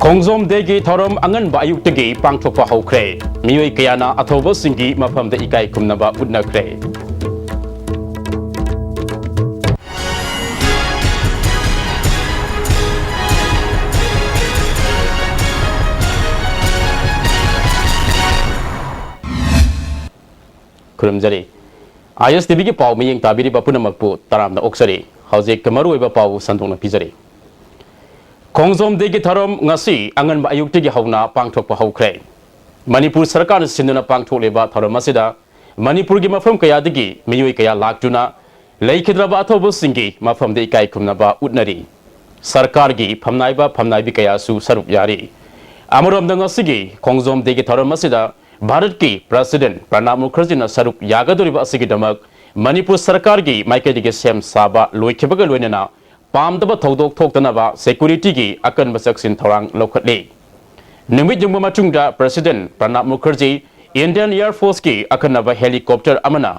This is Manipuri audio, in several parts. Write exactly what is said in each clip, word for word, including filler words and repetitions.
ꯈꯣꯡꯖꯣꯝ ꯗꯦꯒꯤ ꯊꯧꯔꯝ ꯑꯉꯟꯕ ꯑꯌꯨꯛꯇꯒꯤ ꯄꯥꯡꯊꯣꯛꯄ ꯍꯧꯈ꯭ꯔꯦ꯫ ꯃꯤꯑꯣꯏ ꯀꯌꯥꯅ ꯑꯊꯧꯕꯁꯤꯡꯒꯤ ꯃꯐꯝꯗ ꯏꯀꯥꯏ ꯈꯨꯝꯅꯕ ꯎꯠꯅꯈ꯭ꯔꯦ꯫ ꯈꯨꯔꯨꯝꯖꯔꯤ꯫ ꯑꯥꯏ ꯑꯦꯁ ꯇꯤ ꯚꯤꯒꯤ ꯄꯥꯎ ꯃꯤꯠꯌꯦꯡ ꯇꯥꯕꯤꯔꯤꯕ ꯄꯨꯝꯅꯃꯛꯄꯨ ꯇꯔꯥꯝꯅ ꯑꯣꯛꯆꯔꯤ꯫ ꯍꯧꯖꯤꯛ ꯃꯔꯨꯑꯣꯏꯕ ꯄꯥꯎ ꯁꯟꯗꯣꯛꯅ ꯄꯤꯖꯔꯤ꯫ ꯈꯣꯡꯖꯣꯝ ꯗꯦꯒꯤ ꯊꯧꯔꯝ ꯉꯁꯤ ꯑꯉꯟꯕ ꯑꯌꯨꯛꯇꯒꯤ ꯍꯧꯅ ꯄꯥꯡꯊꯣꯛꯄ ꯍꯧꯈ꯭ꯔꯦ꯫ ꯃꯅꯤꯄꯨꯔ ꯁꯔꯀꯥꯔꯅ ꯁꯤꯟꯗꯨꯅ ꯄꯥꯡꯊꯣꯛꯂꯤꯕ ꯊꯧꯔꯝ ꯑꯁꯤꯗ ꯃꯅꯤꯄꯨꯔꯒꯤ ꯃꯐꯝ ꯀꯌꯥꯗꯒꯤ ꯃꯤꯑꯣꯏ ꯀꯌꯥ ꯂꯥꯛꯇꯨꯅ ꯂꯩꯈꯤꯗ꯭ꯔꯕ ꯑꯊꯧꯕꯁꯤꯡꯒꯤ ꯃꯐꯝꯗ ꯏꯀꯥꯏ ꯈꯨꯝꯅꯕ ꯎꯠꯅꯔꯤ꯫ ꯁꯔꯀꯥꯔꯒꯤ ꯐꯝꯅꯥꯏꯕ ꯐꯝꯅꯥꯏꯕꯤ ꯀꯌꯥꯁꯨ ꯁꯔꯨꯛ ꯌꯥꯔꯤ꯫ ꯑꯃꯔꯣꯝꯗ ꯉꯁꯤꯒꯤ ꯈꯣꯡꯖꯣꯝ ꯗꯦꯒꯤ ꯊꯧꯔꯝ ꯑꯁꯤꯗ ꯚꯥꯔꯠꯀꯤ ꯄ꯭ꯔꯁꯤꯗꯦꯟ ꯄ꯭ꯔꯅꯥꯕ ꯃꯨꯈꯔꯖꯤꯅ ꯁꯔꯨꯛ ꯌꯥꯒꯗꯧꯔꯤꯕ ꯑꯁꯤꯒꯤꯗꯃꯛ ꯃꯅꯤꯄꯨꯔ ꯁꯔꯀꯥꯔꯒꯤ ꯃꯥꯏꯀꯩꯗꯒꯤ ꯁꯦꯝ ꯁꯥꯕ ꯂꯣꯏꯈꯤꯕꯒ ꯂꯣꯏꯅꯅ ꯄꯥꯝꯗꯕ ꯊꯧꯗꯣꯛ ꯊꯣꯛꯇꯅꯕ ꯁꯦꯀ꯭ꯌꯨꯔꯤꯇꯤꯒꯤ ꯑꯀꯟꯕ ꯆꯦꯛꯁꯤꯟ ꯊꯧꯔꯥꯡ ꯂꯧꯈꯠꯂꯤ꯫ ꯅꯨꯃꯤꯠ ꯌꯨꯡꯕ ꯃꯇꯨꯡꯗ president ꯄ꯭ꯔꯅꯥꯕ Mukherjee Indian air ꯐꯣꯔꯁꯀꯤ ꯑꯀꯟꯅꯕ helicopter ꯑꯃꯅ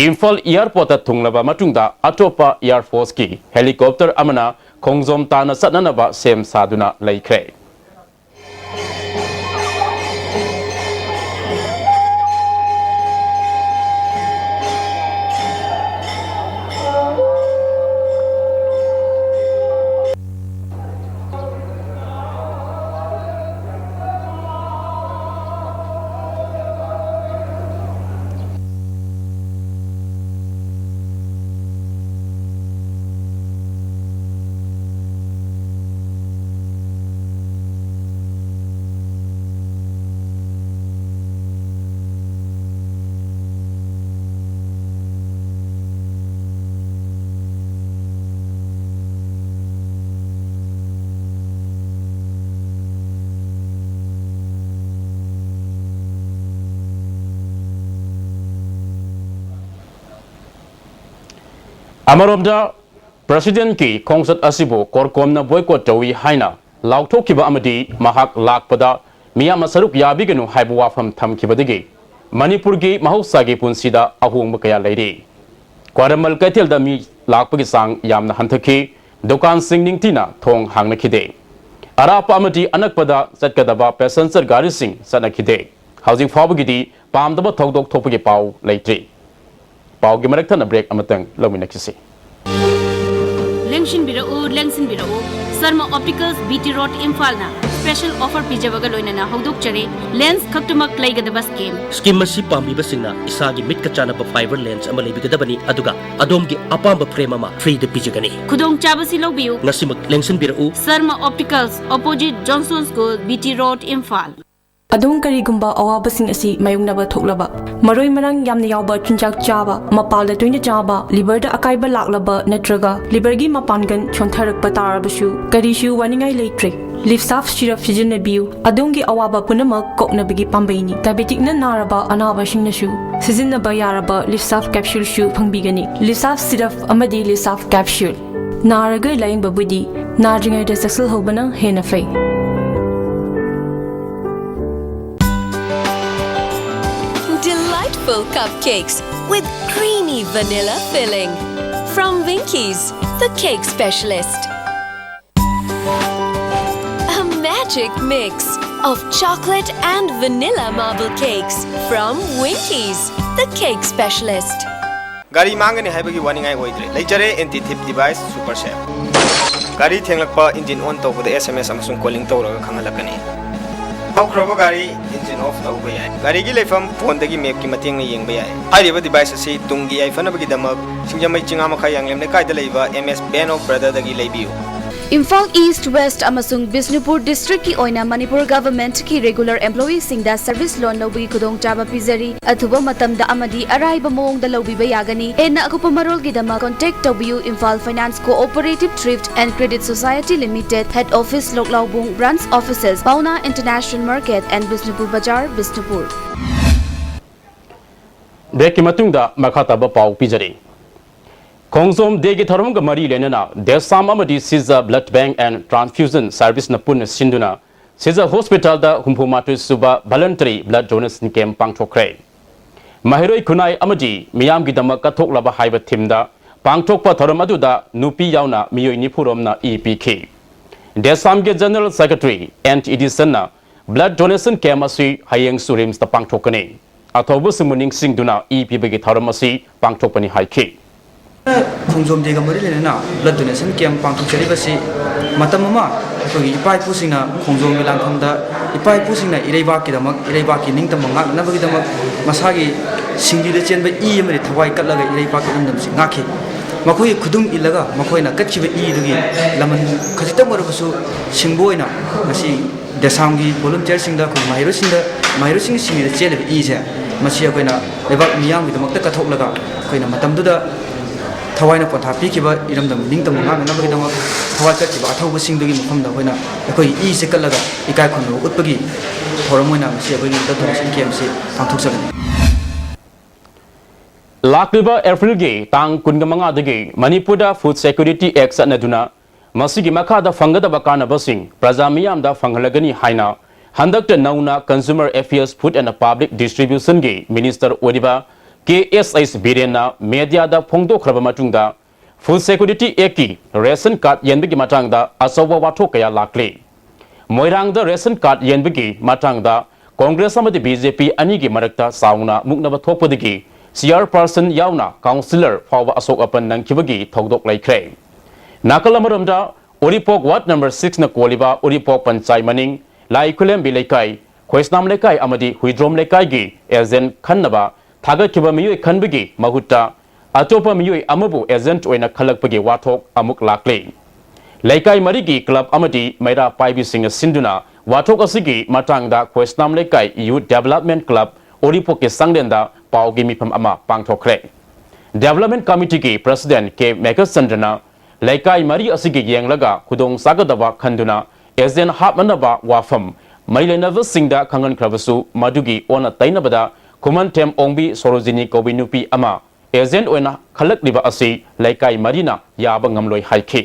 ꯏꯝꯐꯥꯜ ꯑꯦꯌꯔꯄꯣꯔꯠꯇ ꯊꯨꯡꯂꯕ ꯃꯇꯨꯡꯗ ꯑꯇꯣꯞꯄ ꯑꯦꯌꯔ ꯐꯣꯔꯁꯀꯤ ꯍꯦꯂꯤꯀꯣꯞꯇꯔ ꯑꯃꯅ ꯈꯣꯡꯖꯣꯝ ꯇꯥꯟꯅ ꯆꯠꯅꯅꯕ ꯁꯦꯝ ꯁꯥꯗꯨꯅ ꯂꯩꯈ꯭ꯔꯦ꯫ ꯑꯃꯔꯣꯝꯗ, ꯄ꯭ꯔꯁꯤꯗꯦꯟꯀꯤ ꯈꯣꯡꯆꯠ ꯑꯁꯤꯕꯨ ꯀꯣꯔꯀꯣꯝꯅ ꯕꯣꯏꯀꯣꯠ ꯇꯧꯏ ꯍꯥꯏꯅ ꯂꯥꯎꯊꯣꯛꯈꯤꯕ ꯑꯃꯗꯤ ꯃꯍꯥꯛ ꯂꯥꯛꯄꯗ ꯃꯤꯌꯥꯝꯅ ꯁꯔꯨꯛ ꯌꯥꯕꯤꯒꯅꯨ ꯍꯥꯏꯕ ꯋꯥꯐꯝ ꯊꯝꯈꯤꯕꯗꯒꯤ ꯃꯅꯤꯄꯨꯔꯒꯤ ꯃꯍꯧꯁꯥꯒꯤ ꯄꯨꯟꯁꯤꯗ ꯑꯍꯣꯡꯕ ꯀꯌꯥ ꯂꯩꯔꯤ꯫ ꯈ꯭ꯋꯥꯏꯔꯝꯕꯟ ꯀꯩꯊꯦꯜꯗ ꯃꯤ ꯂꯥꯛꯄꯒꯤ ꯆꯥꯡ ꯌꯥꯝꯅ ꯍꯟꯊꯈꯤ꯫ ꯗꯨꯀꯥꯟꯁꯤꯡ ꯅꯤꯡꯊꯤꯅ ꯊꯣꯡ ꯍꯥꯡꯅꯈꯤꯗꯦ꯫ ꯑꯔꯥꯞꯄ ꯑꯃꯗꯤ ꯑꯅꯛꯄꯗ ꯆꯠꯀꯗꯕ ꯄꯦꯁꯦꯟꯖꯔ ꯒꯥꯔꯤꯁꯤꯡ ꯆꯠꯅꯈꯤꯗꯦ꯫ ꯍꯧꯖꯤꯛ ꯐꯥꯎꯕꯒꯤꯗꯤ ꯄꯥꯝꯗꯕ ꯊꯧꯗꯣꯛ ꯊꯣꯛꯄꯒꯤ ꯄꯥꯎ ꯂꯩꯇ꯭ꯔꯤ꯫ ꯄꯥꯎꯒꯤ ꯃꯔꯛ ꯊꯠꯅ ꯕ꯭ꯔꯦꯛ ꯑꯃꯇꯪ ꯂꯧꯃꯤꯟꯅꯈꯤꯁꯤ꯫ ꯂꯦꯡꯁꯤꯟꯕꯤꯔꯛꯎ, ꯂꯦꯡꯁꯤꯟꯕꯤꯔꯛꯎ꯫ Sharma optics, B T road, ꯏꯝꯐꯥꯜꯅ ꯁ꯭ꯄꯦꯁꯦꯜ ꯑꯣꯐꯔ ꯄꯤꯖꯕꯒ ꯂꯣꯏꯅꯅ ꯍꯧꯗꯣꯛꯆꯔꯤ꯫ ꯂꯦꯟꯁ ꯈꯛꯇꯃꯛ ꯂꯩꯒꯗꯕ ꯁ꯭ꯀꯤꯝ꯫ ꯁ꯭ꯀꯤꯝ ꯑꯁꯤ ꯄꯥꯝꯕꯤꯕꯁꯤꯡꯅ ꯏꯁꯥꯒꯤ ꯃꯤꯠꯀ ꯆꯥꯟꯅꯕ ꯐꯥꯏꯕꯔ ꯂꯦꯟꯁ ꯑꯃ ꯂꯩꯕꯤꯒꯗꯕꯅꯤ, ꯑꯗꯨꯒ ꯑꯗꯣꯝꯒꯤ ꯑꯄꯥꯝꯕ ꯐ꯭ꯔꯦꯝ ꯑꯃ ꯐ꯭ꯔꯤꯗ ꯄꯤꯖꯒꯅꯤ꯫ ꯈꯨꯗꯣꯡꯆꯥꯕꯁꯤ ꯂꯧꯕꯤꯌꯨ꯫ ꯉꯁꯤꯃꯛ ꯂꯦꯡꯁꯤꯟꯕꯤꯔꯛꯎ꯫ Sharma optics, opposite Johnson school, B T road, Imphal. ꯑꯗꯣꯝ ꯀꯔꯤꯒꯨꯝꯕ ꯑꯋꯥꯕꯁꯤꯡ ꯑꯁꯤ ꯃꯥꯌꯣꯛꯅꯕ ꯊꯣꯛꯂꯕ, ꯃꯔꯣꯏ ꯃꯔꯥꯡ ꯌꯥꯝꯅ ꯌꯥꯎꯕ ꯆꯤꯟꯖꯥꯛ ꯆꯥꯕ, ꯃꯄꯥꯜꯗ ꯇꯣꯏꯅ ꯆꯥꯕ, ꯂꯤꯚꯔꯗ ꯑꯀꯥꯏꯕ ꯂꯥꯛꯂꯕ ꯅꯠꯇ꯭ꯔꯒ ꯂꯤꯚꯔꯒꯤ ꯃꯄꯥꯟꯒꯜ ꯁꯣꯟꯊꯔꯛꯄ ꯇꯥꯔꯕꯁꯨ ꯀꯔꯤꯁꯨ ꯋꯥꯅꯤꯡꯉꯥꯏ ꯂꯩꯇ꯭ꯔꯦ꯫ ꯂꯤꯞꯁꯥꯐ ꯁꯤꯔꯞ ꯁꯤꯖꯤꯟꯅꯕꯤꯌꯨ, ꯑꯗꯣꯝꯒꯤ ꯑꯋꯥꯕ ꯄꯨꯝꯅꯃꯛ ꯀꯣꯛꯅꯕꯒꯤ ꯄꯥꯝꯕꯩꯅꯤ꯫ ꯗꯥꯏꯕꯦꯇꯤꯛꯅ ꯅꯥꯔꯕ ꯑꯅꯥꯕꯁꯤꯡꯅꯁꯨ ꯁꯤꯖꯤꯟꯅꯕ ꯌꯥꯔꯕ ꯂꯤꯞꯁꯥꯐ ꯀꯦꯞꯁꯨꯜꯁꯨ ꯐꯪꯕꯤꯒꯅꯤ꯫ ꯂꯤꯞꯁꯥꯐ ꯁꯤꯔꯞ ꯑꯃꯗꯤ ꯂꯤꯞꯁꯥꯐ ꯀꯦꯞꯁꯨꯜ꯫ ꯅꯥꯔꯒ ꯂꯥꯌꯦꯡꯕꯕꯨꯗꯤ ꯅꯥꯗ꯭ꯔꯤꯉꯩꯗ ꯆꯦꯛꯁꯤꯜꯍꯧꯕꯅ ꯍꯦꯟꯅ ꯐꯩ꯫ Delightful cupcakes with creamy vanilla filling. From Winkies, the cake specialist. A magic mix of chocolate and vanilla marble cakes from Winkies, the cake specialist. ꯒꯥꯔꯤ ꯃꯥꯡꯒꯅꯤ ꯍꯥꯏꯕꯒꯤ ꯋꯥꯅꯤꯡꯉꯥꯏ ꯑꯣꯏꯗ꯭ꯔꯦ꯫ ꯂꯩꯖꯔꯦ ꯑꯦꯟꯇꯤ ꯊꯤꯞ ꯗꯤꯚꯥꯏꯁ ꯁꯨꯄꯔ ꯁꯦꯐ꯫ ꯒꯥꯔꯤ ꯊꯦꯡꯂꯛꯄ, ꯏꯟꯖꯤꯟ ꯑꯣꯟ ꯇꯧꯕꯗ ꯑꯦꯁ ꯑꯦꯝ ꯑꯦꯁ ꯑꯃꯁꯨꯡ ꯀꯣꯂꯤꯡ ꯇꯧꯔꯒ ꯈꯪꯍꯜꯂꯛꯀꯅꯤ꯫ ꯍꯧꯈ꯭ꯔꯕ ꯒꯥꯔꯤ ꯏꯟꯖꯤꯟ ꯑꯣꯐ ꯇꯧꯕ ꯌꯥꯏ꯫ ꯒꯥꯔꯤꯒꯤ ꯂꯩꯐꯝ ꯐꯣꯟꯗꯒꯤ ꯃꯦꯞꯀꯤ ꯃꯇꯦꯡꯅ ꯌꯦꯡꯕ ꯌꯥꯏ꯫ ꯍꯥꯏꯔꯤꯕ ꯗꯤꯚꯥꯏꯁ ꯑꯁꯤ ꯇꯨꯡꯒꯤ ꯌꯥꯏꯐꯅꯕꯒꯤꯗꯃꯛ ꯁꯤꯡꯖꯃꯩ ꯆꯤꯡꯉꯥꯃꯈꯥ ꯌꯥꯡꯂꯦꯝ ꯂꯩꯀꯥꯏꯗ ꯂꯩꯕ ꯑꯦꯝ ꯑꯦꯁ ꯕꯦꯟ ꯑꯣꯐ ꯕ꯭ꯔꯗꯔꯗꯒꯤ ꯂꯩꯕꯤꯌꯨ꯫ ꯏꯝꯐꯥꯜ ꯏꯁ꯭ꯠ, ꯋꯦꯁ꯭ꯠ ꯑꯃꯁꯨꯡ ꯕꯤꯁꯅꯨꯄꯨꯔ ꯗꯤꯁ꯭ꯠꯔꯤꯛꯀꯤ ꯑꯣꯏꯅ ꯃꯅꯤꯄꯨꯔ ꯒꯚꯔꯟꯃꯦꯟꯠꯀꯤ ꯔꯤꯒꯨꯂꯔ ꯑꯦꯝꯄ꯭ꯂꯣꯌꯤꯁꯤꯡꯗ ꯁꯔꯚꯤꯁ ꯂꯣꯟ ꯂꯧꯕꯒꯤ ꯈꯨꯗꯣꯡꯆꯥꯕ ꯄꯤꯖꯔꯤ꯫ ꯑꯊꯨꯕ ꯃꯇꯝꯗ ꯑꯃꯗꯤ ꯑꯔꯥꯏꯕ ꯃꯑꯣꯡꯗ ꯂꯧꯕꯤꯕ ꯌꯥꯒꯅꯤ꯫ ꯍꯦꯟꯅ ꯑꯀꯨꯞꯄ ꯃꯔꯣꯜꯒꯤꯗꯃꯛ contact ꯇꯧꯕꯤꯌꯨ, Imphal Finance Cooperative Thrift and Credit Society Limited, Head Office, ꯂꯣꯛꯂꯥꯎꯕꯨꯡ, Branch Offices, Paona International Market and Bishnupur Bazar, Bishnupur. ꯕ꯭ꯔꯦꯛꯀꯤ ꯃꯇꯨꯡꯗ ꯃꯈꯥ ꯇꯥꯕ ꯄꯥꯎ ꯄꯤꯖꯔꯤ꯫ ꯈꯣꯡꯖꯣꯝ ꯗꯦꯒꯤ ꯊꯧꯔꯝꯒ ꯃꯔꯤ ꯂꯩꯅꯅ ꯗꯦꯁꯥꯝ ꯑꯃꯗꯤ ꯁꯤꯖ ꯕ꯭ꯂꯗ ꯕꯦꯡꯛ ꯑꯦꯟ ꯇ꯭ꯔꯥꯟꯁꯐ꯭ꯌꯨꯖꯟ ꯁꯔꯚꯤꯁꯅ ꯄꯨꯟꯅ ꯁꯤꯟꯗꯨꯅ ꯁꯤꯖ ꯍꯣꯁꯄꯤꯇꯥꯜꯗ ꯍꯨꯝꯐꯨ ꯃꯥꯊꯣꯏ ꯁꯨꯕ ꯚꯂꯟꯇꯔꯤ ꯕ꯭ꯂꯗ ꯗꯣꯅꯦꯁꯟ ꯀꯦꯝꯞ ꯄꯥꯡꯊꯣꯛꯈ꯭ꯔꯦ꯫ ꯃꯍꯩꯔꯣꯏ ꯈꯨꯟꯅꯥꯏ ꯑꯃꯗꯤ ꯃꯤꯌꯥꯝꯒꯤꯗꯃꯛ ꯀꯠꯊꯣꯛꯂꯕ ꯍꯥꯏꯕ ꯊꯤꯝꯗ ꯄꯥꯡꯊꯣꯛꯄ ꯊꯧꯔꯝ ꯑꯗꯨꯗ ꯅꯨꯄꯤ ꯌꯥꯎꯅ ꯃꯤꯑꯣꯏ ꯅꯤꯐꯨ ꯔꯣꯝꯅ ꯏ ꯄꯤꯈꯤ꯫ ꯗꯦꯁꯥꯝꯒꯤ General Secretary ꯑꯦꯟ ꯏꯗꯤꯁꯟꯅ blood donation camp ꯑꯁꯤ ꯍꯌꯦꯡꯁꯨ ꯔꯤꯝꯁꯇ ꯄꯥꯡꯊꯣꯛꯀꯅꯤ꯫ ꯑꯊꯧꯕꯁꯤꯡꯕꯨ ꯅꯤꯡꯁꯤꯡꯗꯨꯅ ꯏ ꯄꯤꯕꯒꯤ ꯊꯧꯔꯝ ꯑꯁꯤ ꯄꯥꯡꯊꯣꯛꯄꯅꯤ ꯍꯥꯏꯈꯤ꯫ ꯈꯣꯡꯖꯣꯝ ꯗꯦꯒ ꯃꯔꯤ ꯂꯩꯅꯅ blood donation camp ꯄꯥꯡꯊꯣꯛꯆꯔꯤꯕꯁꯤ ꯃꯇꯝ ꯑꯃ ꯑꯩꯈꯣꯏꯒꯤ ꯏꯄꯥ ꯏꯄꯨꯁꯤꯡꯅ ꯈꯣꯡꯖꯣꯝꯒꯤ ꯂꯥꯟꯐꯝꯗ ꯏꯄꯥ ꯏꯄꯨꯁꯤꯡꯅ ꯏꯔꯩꯕꯥꯛꯀꯤꯗꯃꯛ, ꯏꯔꯩꯕꯥꯛꯀꯤ ꯅꯤꯡꯇꯝꯕ ꯉꯥꯛꯅꯕꯒꯤꯗꯃꯛ ꯃꯁꯥꯒꯤ ꯁꯤꯡꯂꯤꯗ ꯆꯦꯟꯕ ꯏ ꯑꯃꯗꯤ ꯊꯋꯥꯏ ꯀꯠꯂꯒ ꯏꯔꯩꯕꯥꯛꯀꯤ ꯏꯔꯝꯗꯝꯁꯤ ꯉꯥꯛꯈꯤ꯫ ꯃꯈꯣꯏꯒꯤ ꯈꯨꯗꯨꯝ ꯏꯜꯂꯒ ꯃꯈꯣꯏꯅ ꯀꯠꯈꯤꯕ ꯏꯗꯨꯒꯤ ꯂꯃꯟ ꯈꯖꯤꯛꯇꯪ ꯑꯣꯏꯔꯕꯁꯨ ꯁꯤꯡꯕ ꯑꯣꯏꯅ ꯉꯁꯤ ꯗꯦꯁꯥꯝꯒꯤ volunteerꯁꯤꯡꯗ, ꯑꯩꯈꯣꯏ ꯃꯍꯩꯔꯣꯏꯁꯤꯡꯗ, ꯃꯍꯩꯔꯣꯏꯁꯤꯡꯒꯤ ꯁꯤꯡꯂꯤꯗ ꯆꯦꯜꯂꯤꯕ ꯏꯁꯦ, ꯃꯁꯤ ꯑꯩꯈꯣꯏꯅ ꯂꯩꯕꯥꯛ ꯃꯤꯌꯥꯝꯒꯤꯗꯃꯛꯇ ꯀꯠꯊꯣꯛꯂꯒ ꯑꯩꯈꯣꯏꯅ ꯃꯇꯝꯗꯨꯗ ꯊꯋꯥꯏꯅ ꯄꯣꯟꯊꯥ ꯄꯤꯈꯤꯕ ꯏꯔꯝꯗꯝꯒꯤ ꯅꯤꯡꯇꯝꯕ ꯉꯥꯛꯅꯅꯕꯒꯤꯗꯃꯛ ꯊꯋꯥꯏ ꯀꯠꯈꯤꯕ ꯑꯊꯧꯕꯁꯤꯡꯗꯨꯒꯤ ꯃꯐꯝꯗ ꯑꯩꯈꯣꯏꯅ ꯑꯩꯈꯣꯏꯒꯤ ꯏꯁꯦ ꯀꯠꯂꯒ ꯏꯀꯥꯏ ꯈꯨꯝꯅꯕ ꯎꯠꯄꯒꯤ ꯊꯧꯔꯝ ꯑꯣꯏꯅ ꯉꯁꯤ ꯑꯩꯈꯣꯏꯒꯤ blood donation campꯁꯤ ꯄꯥꯡꯊꯣꯛꯆꯒꯅꯤ꯫ ꯂꯥꯛꯂꯤꯕ ꯑꯦꯄ꯭ꯔꯤꯜꯒꯤ ꯇꯥꯡ ꯀꯨꯟꯃꯉꯥꯗꯒꯤ ꯃꯅꯤꯄꯨꯔꯗ Food Security Act ꯆꯠꯅꯗꯨꯅ ꯃꯁꯤꯒꯤ ꯃꯈꯥꯗ ꯐꯪꯒꯗꯕ ꯀꯥꯟꯅꯕꯁꯤꯡ ꯄ꯭ꯔꯖꯥ ꯃꯤꯌꯥꯝꯗ ꯐꯪꯍꯜꯂꯒꯅꯤ ꯍꯥꯏꯅ ꯍꯟꯗꯛꯇ ꯅꯧꯅ Consumer Affairs, Food and Public Distributionꯒꯤ Minister ꯑꯣꯏꯔꯤꯕ ꯀꯦ ꯑꯦꯁ ꯑꯩꯆ ꯕꯤꯔꯦꯟꯅ mediaꯗ ꯐꯣꯡꯗꯣꯛꯈ꯭ꯔꯕ ꯃꯇꯨꯡꯗ, Food Security Actꯀꯤ ration card ꯌꯦꯟꯕꯒꯤ ꯃꯇꯥꯡꯗ ꯑꯆꯧꯕ ꯋꯥꯊꯣꯛ ꯀꯌꯥ ꯂꯥꯛꯂꯤ꯫ ꯃꯣꯏꯔꯥꯡꯗ ration card ꯌꯦꯟꯕꯒꯤ ꯃꯇꯥꯡꯗ Congress ꯑꯃꯗꯤ ꯕꯤ ꯖꯦ ꯄꯤ ꯑꯅꯤꯒꯤ ꯃꯔꯛꯇ ꯆꯥꯎꯅ ꯃꯨꯛꯅꯕ ꯊꯣꯛꯄꯗꯒꯤ chairperson ꯌꯥꯎꯅ councillor ꯐꯥꯎꯕ ꯑꯁꯣꯛ ꯑꯄꯟ ꯅꯪꯈꯤꯕꯒꯤ ꯊꯧꯗꯣꯛ ꯂꯩꯈ꯭ꯔꯦ꯫ ꯅꯥꯀꯜ ꯑꯃꯔꯣꯝꯗ, ꯎꯔꯤꯄꯣꯛ ward number sixꯅ ꯀꯣꯜꯂꯤꯕ ꯎꯔꯤꯄꯣꯛ ꯄꯟꯆꯥꯏ ꯃꯅꯤꯡ, ꯂꯥꯏ ꯈꯨꯂꯦꯝꯕꯤ ꯂꯩꯀꯥꯏ, ꯈꯣꯏꯁꯅꯥꯝ ꯂꯩꯀꯥꯏ ꯑꯃꯗꯤ ꯍꯨꯏꯗ꯭ꯔꯣꯝ ꯂꯩꯀꯥꯏꯒꯤ agent ꯈꯟꯅꯕ ꯊꯥꯒꯠꯈꯤꯕ ꯃꯤꯑꯣꯏ ꯈꯟꯕꯒꯤ ꯃꯍꯨꯠꯇ ꯑꯇꯣꯞꯄ ꯃꯤꯑꯣꯏ ꯑꯃꯕꯨ agent ꯑꯣꯏꯅ ꯈꯜꯂꯛꯄꯒꯤ ꯋꯥꯊꯣꯛ ꯑꯃꯨꯛ ꯂꯥꯛꯂꯤ꯫ ꯂꯩꯀꯥꯏ ꯃꯔꯤꯒꯤ club ꯑꯃꯗꯤ ꯃꯩꯔꯥ ꯄꯥꯏꯕꯤꯁꯤꯡꯅ ꯁꯤꯟꯗꯨꯅ ꯋꯥꯊꯣꯛ ꯑꯁꯤꯒꯤ ꯃꯇꯥꯡꯗ ꯈꯣꯏꯁꯅꯥꯝ ꯂꯩꯀꯥꯏ Youth Development Club ꯎꯔꯤꯄꯣꯛꯀꯤ ꯆꯥꯡꯂꯦꯟꯗ ꯄꯥꯎꯒꯤ ꯃꯤꯐꯝ ꯑꯃ ꯄꯥꯡꯊꯣꯛꯈ꯭ꯔꯦ꯫ Development Committeeꯒꯤ President ꯀꯦ ꯃꯦꯘꯆꯟꯗ꯭ꯔꯅ ꯂꯩꯀꯥꯏ ꯃꯔꯤ ꯑꯁꯤꯒꯤ ꯌꯦꯡꯂꯒ ꯈꯨꯗꯣꯡ ꯆꯥꯒꯗꯕ ꯈꯟꯗꯨꯅ agent ꯍꯥꯞꯅꯅꯕ ꯋꯥꯐꯝ ꯃꯔꯤ ꯂꯩꯅꯕꯁꯤꯡꯗ ꯈꯪꯍꯟꯈ꯭ꯔꯕꯁꯨ, ꯃꯗꯨꯒꯤ ꯑꯣꯟꯅ ꯇꯩꯅꯕꯗ ꯈꯨꯃꯟꯊꯦꯝ ꯑꯣꯡꯕꯤ ꯁꯣꯔꯣꯖꯤꯅꯤ ꯀꯧꯕꯤ ꯅꯨꯄꯤ ꯑꯃ agent ꯑꯣꯏꯅ ꯈꯜꯂꯛꯂꯤꯕ ꯑꯁꯤ ꯂꯩꯀꯥꯏ ꯃꯔꯤꯅ ꯌꯥꯕ ꯉꯝꯂꯣꯏ ꯍꯥꯏꯈꯤ꯫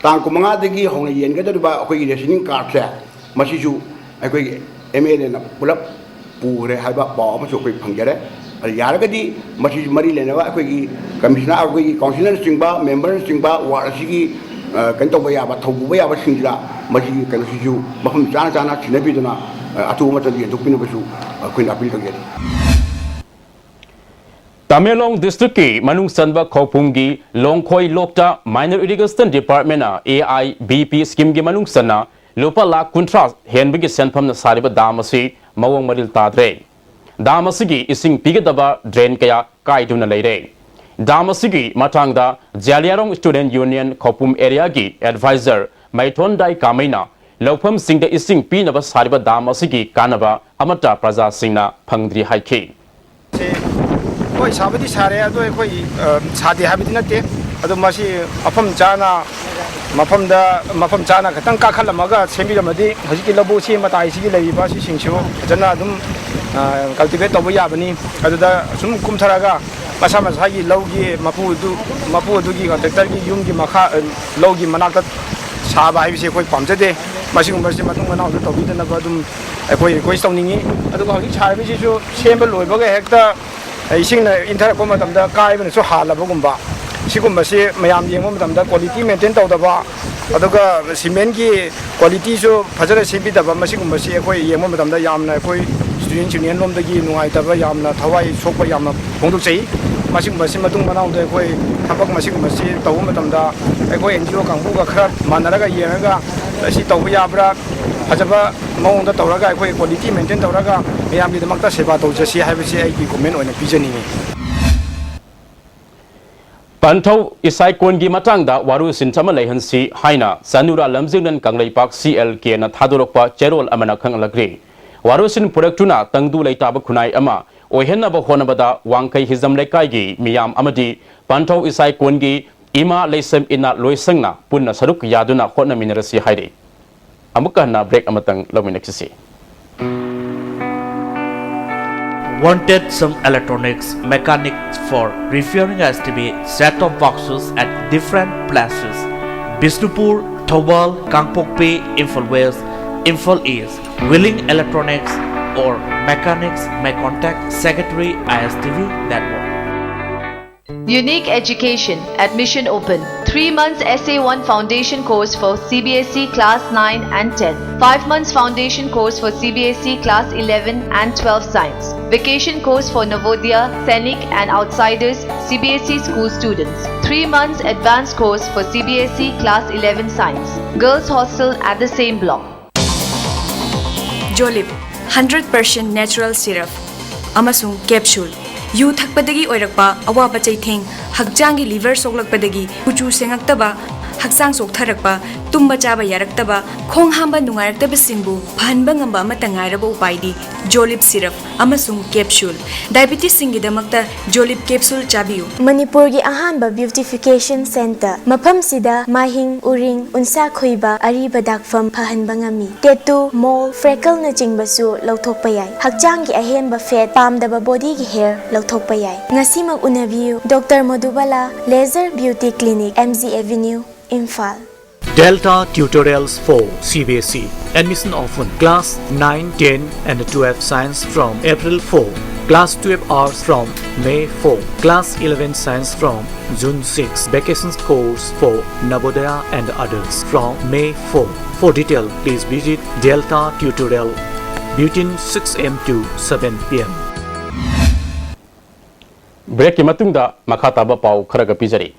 ꯇꯥꯡ ꯀꯨꯟꯃꯉꯥꯗꯒꯤ ꯍꯧꯅ ꯌꯦꯟꯒꯗꯧꯔꯤꯕ ꯑꯩꯈꯣꯏꯒꯤ ration cardꯁꯦ, ꯃꯁꯤꯁꯨ ꯑꯩꯈꯣꯏꯒꯤ ꯑꯦꯝ ꯑꯦꯜ ꯑꯦꯅ ꯄꯨꯂꯞ ꯄꯨꯈ꯭ꯔꯦ ꯍꯥꯏꯕ ꯄꯥꯎ ꯑꯃꯁꯨ ꯑꯩꯈꯣꯏ ꯐꯪꯖꯔꯦ꯫ ꯑꯗꯨ ꯌꯥꯔꯒꯗꯤ ꯃꯁꯤꯁꯨ ꯃꯔꯤ ꯂꯩꯅꯕ ꯑꯩꯈꯣꯏꯒꯤ commissioner, ꯑꯩꯈꯣꯏꯒꯤ councillorꯅꯆꯤꯡꯕ, memberꯅꯆꯤꯡꯕ, ward ꯑꯁꯤꯒꯤ ꯑ, ꯀꯩꯅꯣ ꯇꯧꯕ ꯌꯥꯕ, ꯊꯧꯕ ꯌꯥꯕꯁꯤꯡꯁꯤꯗ ꯃꯁꯤꯒꯤ ꯀꯩꯅꯣꯁꯤꯁꯨ ꯃꯐꯝ ꯆꯥꯅ ꯆꯥꯅ ꯁꯤꯟꯅꯕꯤꯗꯨꯅ, ꯑ, ꯑꯊꯨꯕ ꯃꯇꯝꯗ ꯌꯦꯟꯊꯣꯛꯄꯤꯅꯕꯁꯨ ꯑꯩꯈꯣꯏꯅ ꯑꯄꯤꯜ ꯇꯧꯖꯔꯤ꯫ ꯇꯃꯦꯡꯂꯣꯡ ꯗꯤꯁꯇ꯭ꯔꯤꯛꯀꯤ ꯃꯅꯨꯡ ꯆꯟꯕ ꯈꯧꯄꯨꯝꯒꯤ ꯂꯣꯡꯈꯣꯏ ꯂꯣꯛꯇ Minor Irrigation Departmentꯅ A I B P schemeꯒꯤ ꯃꯅꯨꯡ ꯆꯟꯅ ꯂꯨꯄꯥ ꯂꯥꯈ ꯀꯨꯟꯊ꯭ꯔꯥ ꯍꯦꯟꯕꯒꯤ ꯁꯦꯟꯐꯝꯅ ꯁꯥꯔꯤꯕ ꯗꯥꯝ ꯑꯁꯤ ꯃꯑꯣꯡ ꯃꯔꯤꯜ ꯇꯥꯗ꯭ꯔꯦ꯫ ꯗꯥꯝ ꯑꯁꯤꯒꯤ ꯏꯁꯤꯡ ꯄꯤꯒꯗꯕ drain ꯀꯌꯥ ꯀꯥꯏꯗꯨꯅ ꯂꯩꯔꯦ꯫ ꯗꯥꯝ ꯑꯁꯤꯒꯤ ꯃꯇꯥꯡꯗ ꯖꯥꯂꯤꯌꯥꯔꯣꯡ Student Union ꯈꯧꯄꯨꯝ areaꯒꯤ advisor ꯃꯩꯊꯣꯟꯗꯥꯏ ꯀꯥꯃꯩꯅ ꯂꯧꯐꯝꯁꯤꯡꯗ ꯏꯁꯤꯡ ꯄꯤꯅꯕ ꯁꯥꯔꯤꯕ ꯗꯥꯝ ꯑꯁꯤꯒꯤ ꯀꯥꯟꯅꯕ ꯑꯃꯠꯇ ꯄ꯭ꯔꯖꯥꯁꯤꯡꯅ ꯐꯪꯗ꯭ꯔꯤ ꯍꯥꯏꯈꯤ꯫ ꯁꯤ ꯍꯣꯏ, ꯁꯥꯕꯨꯗꯤ ꯁꯥꯔꯦ, ꯑꯗꯣ ꯑꯩꯈꯣꯏ, ꯑ, ꯁꯥꯗꯦ ꯍꯥꯏꯕꯗꯤ ꯅꯠꯇꯦ꯫ ꯑꯗꯣ ꯃꯁꯤ ꯃꯐꯝ ꯆꯥꯅ, ꯃꯐꯝꯗ, ꯃꯐꯝ ꯆꯥꯅ ꯈꯤꯇꯪ ꯀꯥꯈꯠꯂꯝꯃꯒ ꯁꯦꯝꯕꯤꯔꯝꯃꯗꯤ ꯍꯧꯖꯤꯛꯀꯤ ꯂꯧꯕꯨꯛꯁꯤ ꯃꯇꯥꯏꯁꯤꯒꯤ ꯂꯩꯔꯤꯕ ꯁꯤꯁꯤꯡꯁꯨ ꯐꯖꯅ ꯑꯗꯨꯝ, ꯑ, cultivate ꯇꯧꯕ ꯌꯥꯕꯅꯤ꯫ ꯑꯗꯨꯗ ꯁꯨꯝ ꯀꯨꯝꯊꯔꯒ ꯃꯁꯥ ꯃꯁꯥꯒꯤ ꯂꯧꯒꯤ ꯃꯄꯨ ꯑꯗꯨ, ꯃꯄꯨ ꯑꯗꯨꯒꯤ contractorꯒꯤ ꯌꯨꯝꯒꯤ ꯃꯈꯥ, ꯑ, ꯂꯧꯒꯤ ꯃꯅꯥꯛꯇ ꯁꯥꯕ ꯍꯥꯏꯕꯁꯤ ꯑꯩꯈꯣꯏ ꯄꯥꯝꯖꯗꯦ꯫ ꯃꯁꯤꯒꯨꯝꯕꯁꯤ ꯃꯇꯨꯡ ꯃꯅꯥꯎꯗ ꯇꯧꯕꯤꯗꯅꯕ ꯑꯗꯨꯝ ꯑꯩꯈꯣꯏ request ꯇꯧꯅꯤꯡꯉꯤ꯫ ꯑꯗꯨꯒ ꯍꯧꯖꯤꯛ ꯁꯥꯔꯤꯕꯁꯤꯁꯨ ꯁꯦꯝꯕ ꯂꯣꯏꯕꯒ ꯍꯦꯛꯇ ꯏꯁꯤꯡꯅ ꯏꯟꯊꯔꯛꯄ ꯃꯇꯝꯗ ꯀꯥꯏꯕꯅꯁꯨ ꯍꯥꯜꯂꯕꯒꯨꯝꯕ, ꯁꯤꯒꯨꯝꯕꯁꯤ ꯃꯌꯥꯝ ꯌꯦꯡꯕ ꯃꯇꯝꯗ quality maintain ꯇꯧꯗꯕ, ꯑꯗꯨꯒ cementꯀꯤ qualityꯁꯨ ꯐꯖꯅ ꯁꯦꯝꯕꯤꯗꯕ, ꯃꯁꯤꯒꯨꯝꯕꯁꯤ ꯑꯩꯈꯣꯏ ꯌꯦꯡꯕ ꯃꯇꯝꯗ ꯌꯥꯝꯅ ꯑꯩꯈꯣꯏ Student Union ꯂꯣꯝꯗꯒꯤ ꯅꯨꯡꯉꯥꯏꯇꯕ, ꯌꯥꯝꯅ ꯊꯋꯥꯏ ꯁꯣꯛꯄ ꯌꯥꯝꯅ ꯐꯣꯡꯗꯣꯛꯆꯩ꯫ ꯃꯁꯤꯒꯨꯝꯕꯁꯤ ꯃꯇꯨꯡ ꯃꯅꯥꯎꯗ ꯑꯩꯈꯣꯏ ꯊꯕꯛ ꯃꯁꯤꯒꯨꯝꯕꯁꯤ ꯇꯧꯕ ꯃꯇꯝꯗ ꯑꯩꯈꯣꯏ N G O ꯀꯥꯡꯕꯨꯒ ꯈꯔ ꯃꯥꯟꯅꯔꯒ ꯌꯦꯡꯉꯒ ꯑꯁꯤ ꯇꯧꯕ ꯌꯥꯕ꯭ꯔꯥ, ꯐꯖꯕ ꯃꯑꯣꯡꯗ ꯇꯧꯔꯒ ꯑꯩꯈꯣꯏ quality maintain ꯇꯧꯔꯒ ꯃꯌꯥꯝꯒꯤꯗꯃꯛꯇ ꯁꯦꯕꯥ ꯇꯧꯖꯁꯤ ꯍꯥꯏꯕꯁꯤ ꯑꯩꯒꯤ comment ꯑꯣꯏꯅ ꯄꯤꯖꯅꯤꯡꯉꯤ꯫ ꯄꯟꯊꯧ ꯏꯁꯥꯏꯀꯣꯟꯒꯤ ꯃꯇꯥꯡꯗ ꯋꯥꯔꯣꯏꯁꯤꯟ ꯑꯃ ꯂꯩꯍꯟꯁꯤ ꯍꯥꯏꯅ ꯆꯅꯨꯔꯥ ꯂꯝꯖꯤꯡꯂꯦꯟ ꯀꯪꯂꯩꯄꯥꯛ C L Kꯅ ꯊꯥꯗꯣꯔꯛꯄ ꯆꯦꯔꯣꯜ ꯑꯃꯅ ꯈꯪꯍꯜꯂꯛꯂꯤ꯫ ꯋꯥꯔꯣꯏꯁꯤꯟ ꯄꯨꯔꯛꯇꯨꯅ ꯇꯪꯗꯨ ꯂꯩꯇꯥꯕ ꯈꯨꯟꯅꯥꯏ ꯑꯃ ꯑꯣꯏꯍꯟꯅꯕ ꯍꯣꯠꯅꯕꯗ ꯋꯥꯡꯈꯩ ꯍꯤꯖꯝ ꯂꯩꯀꯥꯏꯒꯤ ꯃꯤꯌꯥꯝ ꯑꯃꯗꯤ ꯄꯟꯊꯧ ꯏꯁꯥꯏꯀꯣꯟꯒꯤ ꯏꯃꯥ ꯂꯩꯁꯦꯝ ꯏꯅꯥ ꯂꯣꯏꯁꯪꯅ ꯄꯨꯟꯅ ꯁꯔꯨꯛ ꯌꯥꯗꯨꯅ ꯍꯣꯠꯅꯃꯤꯟꯅꯔꯁꯤ ꯍꯥꯏꯔꯤ꯫ ꯑꯃꯨꯛꯀ ꯍꯟꯅ break ꯑꯃꯇꯪ ꯂꯧꯃꯤꯟꯅꯈꯤꯁꯤ꯫ Wanted some electronics mechanics for repairing S T V set-top boxes at different places: Bishnupur, Thoubal, Kangpokpi, Imphal West, Imphal East. Willing electronics or mechanics may contact Secretary I S T V Network. Unique Education, admission open. Three months S A one foundation course for C B S E class nine and ten. Five months foundation course for C B S E class eleven and twelve science. Vacation course for Navodaya, Sainik and outsiders C B S E school students. Three months advanced course for C B S E class eleven science. Girls hostel at the same block. Jolib, hundred percent natural syrup ꯑꯃꯁꯨꯡ capsule꯫ ꯌꯨ ꯊꯛꯄꯗꯒꯤ ꯑꯣꯏꯔꯛꯄ ꯑꯋꯥꯕ ꯆꯩꯊꯦꯡ, ꯍꯛꯆꯥꯡꯒꯤ liver ꯁꯣꯛꯂꯛꯄꯗꯒꯤ ꯀꯨꯆꯨ ꯁꯦꯡꯉꯛꯇꯕ, ꯍꯛꯆꯥꯡ ꯆꯣꯛꯊꯔꯛꯄ, ꯇꯨꯝꯕ ꯆꯥꯕ ꯌꯥꯔꯛꯇꯕ, ꯈꯣꯡ ꯍꯥꯝꯕ ꯅꯨꯡꯉꯥꯏꯔꯛꯇꯕꯁꯤꯡꯕꯨ ꯐꯍꯟꯕ ꯉꯝꯕ ꯑꯃꯠꯇ ꯉꯥꯏꯔꯕ ꯎꯄꯥꯏꯗꯤ Jolib syrup ꯑꯃꯁꯨꯡ capsule꯫ Diabetesꯁꯤꯡꯒꯤꯗꯃꯛꯇ Jolib capsule ꯆꯥꯕꯤꯌꯨ꯫ ꯃꯅꯤꯄꯨꯔꯒꯤ ꯑꯍꯥꯟꯕ beautification centre꯫ ꯃꯐꯝꯁꯤꯗ ꯃꯥꯏꯍꯤꯡ, ꯎꯔꯤꯡ, ꯎꯟꯁꯥ ꯈꯨꯏꯕ, ꯑꯔꯤꯕ ꯗꯥꯛꯐꯝ ꯐꯍꯟꯕ ꯉꯝꯃꯤ꯫ Tattoo, mole, freckleꯅꯆꯤꯡꯕꯁꯨ ꯂꯧꯊꯣꯛꯄ ꯌꯥꯏ꯫ ꯍꯛꯆꯥꯡꯒꯤ ꯑꯍꯦꯟꯕ fat, ꯄꯥꯝꯗꯕ bodyꯒꯤ hair ꯂꯧꯊꯣꯛꯄ ꯌꯥꯏ꯫ ꯉꯁꯤꯃꯛ ꯎꯅꯕꯤꯌꯨ꯫ Doctor Madhubala Laser Beauty Clinic, M G Avenue, Imphal. Delta Tutorials for C B S E. Admission open. Class nine, ten and twelve science from April four. Class twelve arts from May four. Class eleven science from June six. Vacation course for Navodaya and others from May four. For detail, please visit Delta Tutorial between six A M to seven P M. Breakꯀꯤ ꯃꯇꯨꯡꯗ ꯃꯈꯥ ꯇꯥꯕ ꯄꯥꯎ ꯈꯔꯒ ꯄꯤꯖꯔꯤ꯫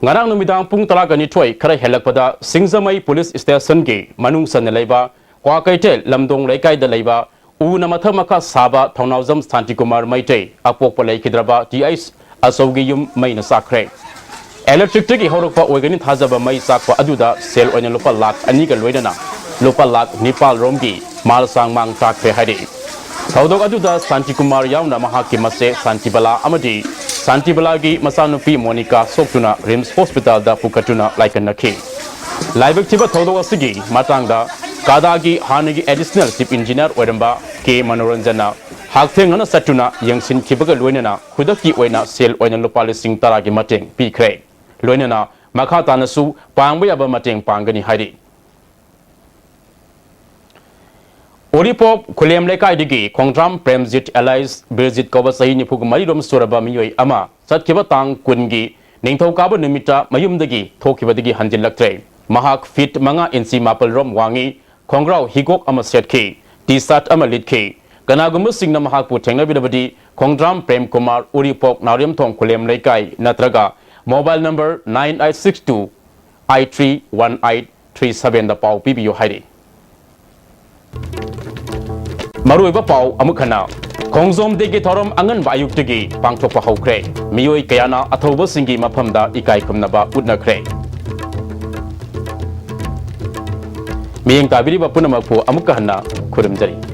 ꯉꯔꯥꯡ ꯅꯨꯃꯤꯗꯥꯡ ꯄꯨꯡ ꯇꯔꯥꯒ ꯅꯤꯊꯣꯏ ꯈꯔ ꯍꯦꯜꯂꯛꯄꯗ ꯁꯤꯡꯖꯃꯩ ꯄꯨꯂꯤꯁ ꯁ꯭ꯇꯦꯁꯟꯒꯤ ꯃꯅꯨꯡ ꯆꯟꯅ ꯂꯩꯕ ꯀ꯭ꯋꯥꯀꯩꯊꯦꯜ ꯂꯝꯗꯣꯡ ꯂꯩꯀꯥꯏꯗ ꯂꯩꯕ ꯎꯅ ꯃꯊꯛ ꯃꯈꯥ ꯁꯥꯕ ꯊꯧꯅꯥꯎꯖꯝ ꯁꯥꯟꯇꯤꯀꯨꯃꯥꯔ ꯃꯩꯇꯩ ꯑꯄꯣꯛꯄ ꯂꯩꯈꯤꯗ꯭ꯔꯕ ꯇꯤ ꯑꯩꯆ ꯑꯆꯧꯒꯤ ꯌꯨꯝ ꯃꯩꯅ ꯆꯥꯛꯈ꯭ꯔꯦ꯫ Electricꯇꯒꯤ ꯍꯧꯔꯛꯄ ꯑꯣꯏꯒꯅꯤ ꯊꯥꯖꯕ ꯃꯩ ꯆꯥꯛꯄ ꯑꯗꯨꯗ ꯁꯦꯜ ꯑꯣꯏꯅ ꯂꯨꯄꯥ ꯂꯥꯈ ꯑꯅꯤꯒ ꯂꯣꯏꯅꯅ ꯂꯨꯄꯥ ꯂꯥꯈ ꯅꯤꯄꯥꯜ ꯔꯣꯝꯒꯤ ꯃꯥꯜ ꯆꯥꯡ ꯃꯥꯡ ꯇꯥꯛꯈ꯭ꯔꯦ ꯍꯥꯏꯔꯤ꯫ ꯊꯧꯗꯣꯛ ꯑꯗꯨꯗ ꯁꯥꯟꯇꯤꯀꯨꯃꯥꯔ ꯌꯥꯎꯅ ꯃꯍꯥꯛꯀꯤ ꯃꯆꯦ ꯁꯥꯟꯇꯤꯕꯂꯥ ꯑꯃꯗꯤ ꯁꯥꯟꯇꯤꯕꯂꯥꯒꯤ ꯃꯆꯥꯅꯨꯄꯤ ꯃꯣꯅꯤꯀꯥ ꯁꯣꯛꯇꯨꯅ ꯔꯤꯝꯁ ꯍꯣꯁꯄꯤꯇꯥꯜꯗ ꯄꯨꯈꯠꯇꯨꯅ ꯂꯥꯏꯀꯠꯅꯈꯤ꯫ ꯂꯥꯏꯕꯛ ꯊꯤꯕ ꯊꯧꯗꯣꯛ ꯑꯁꯤꯒꯤ ꯃꯇꯥꯡꯗ ꯀꯥꯗꯥꯒꯤ ꯍꯥꯟꯅꯒꯤ ꯑꯦꯗꯤꯁꯅꯦꯜ ꯆꯤꯐ ꯏꯟꯖꯤꯅꯤꯌꯔ ꯑꯣꯏꯔꯝꯕ ꯀꯦ ꯃꯅꯣꯔꯟꯖꯟꯅ ꯍꯛꯊꯦꯡꯅꯅ ꯆꯠꯇꯨꯅ ꯌꯦꯡꯁꯤꯟꯈꯤꯕꯒ ꯂꯣꯏꯅꯅ ꯈꯨꯗꯛꯀꯤ ꯑꯣꯏꯅ ꯁꯦꯜ ꯑꯣꯏꯅ ꯂꯨꯄꯥ ꯂꯤꯁꯤꯡ ꯇꯔꯥꯒꯤ ꯃꯇꯦꯡ ꯄꯤꯈ꯭ꯔꯦ꯫ ꯂꯣꯏꯅꯅ ꯃꯈꯥ ꯇꯥꯅꯁꯨ ꯄꯥꯡꯕ ꯌꯥꯕ ꯃꯇꯦꯡ ꯄꯥꯡꯒꯅꯤ ꯍꯥꯏꯔꯤ꯫ ꯎꯔꯤꯄꯣꯛ ꯈꯨꯂꯦꯝ ꯂꯩꯀꯥꯏꯗꯒꯤ ꯈꯣꯡꯗ꯭ꯔꯥꯝ ꯄ꯭ꯔꯦꯝꯖꯤꯠ alias ꯕꯤꯔꯖꯤꯠ ꯀꯧꯕ ꯆꯍꯤ ꯅꯤꯐꯨꯒ ꯃꯔꯤꯔꯣꯝ ꯁꯨꯔꯕ ꯃꯤꯑꯣꯏ ꯑꯃ ꯆꯠꯈꯤꯕ ꯇꯥꯡ ꯀꯨꯟꯒꯤ ꯅꯤꯡꯊꯧꯀꯥꯕ ꯅꯨꯃꯤꯠꯇ ꯃꯌꯨꯝꯗꯒꯤ ꯊꯣꯛꯈꯤꯕꯗꯒꯤ ꯍꯟꯖꯤꯜꯂꯛꯇ꯭ꯔꯦ꯫ ꯃꯍꯥꯛ ꯐꯤꯠ ꯃꯉꯥ ꯏꯟꯆꯤ ꯃꯥꯄꯜ ꯔꯣꯝ ꯋꯥꯡꯉꯤ, ꯈꯣꯡꯒ꯭ꯔꯥꯎ ꯍꯤꯒꯣꯛ ꯑꯃ ꯁꯦꯠꯈꯤ, ꯇꯤ ꯁꯥꯔꯠ ꯑꯃ ꯂꯤꯠꯈꯤ꯫ ꯀꯅꯥꯒꯨꯝꯕꯁꯤꯡꯅ ꯃꯍꯥꯛꯄꯨ ꯊꯦꯡꯅꯕꯤꯔꯕꯗꯤ ꯈꯣꯡꯗ꯭ꯔꯥꯝ ꯄ꯭ꯔꯦꯝ ꯀꯨꯃꯥꯔ, ꯎꯔꯤꯄꯣꯛ ꯅꯥꯎꯔꯦꯝꯊꯣꯡ ꯈꯨꯂꯦꯝ ꯂꯩꯀꯥꯏ ꯅꯠꯇ꯭ꯔꯒ mobile number nine eight six two eight three one eight three seven ꯗ ꯄꯥꯎ ꯄꯤꯕꯤꯌꯨ ꯍꯥꯏꯔꯤ꯫ ꯃꯔꯨꯑꯣꯏꯕ ꯄꯥꯎ ꯑꯃꯨꯛ ꯍꯟꯅ꯫ ꯈꯣꯡꯖꯣꯝ ꯗꯦꯒꯤ ꯊꯧꯔꯝ ꯑꯉꯟꯕ ꯑꯌꯨꯛꯇꯒꯤ ꯄꯥꯡꯊꯣꯛꯄ ꯍꯧꯈ꯭ꯔꯦ꯫ ꯃꯤꯑꯣꯏ ꯀꯌꯥꯅ ꯑꯊꯧꯕꯁꯤꯡꯒꯤ ꯃꯐꯝꯗ ꯏꯀꯥꯏ ꯈꯨꯝꯅꯕ ꯎꯠꯅꯈ꯭ꯔꯦ꯫ ꯃꯤꯠꯌꯦꯡ ꯇꯥꯕꯤꯔꯤꯕ ꯄꯨꯝꯅꯃꯛꯄꯨ ꯑꯃꯨꯛꯀ ꯍꯟꯅ ꯈꯨꯔꯨꯝꯖꯔꯤ꯫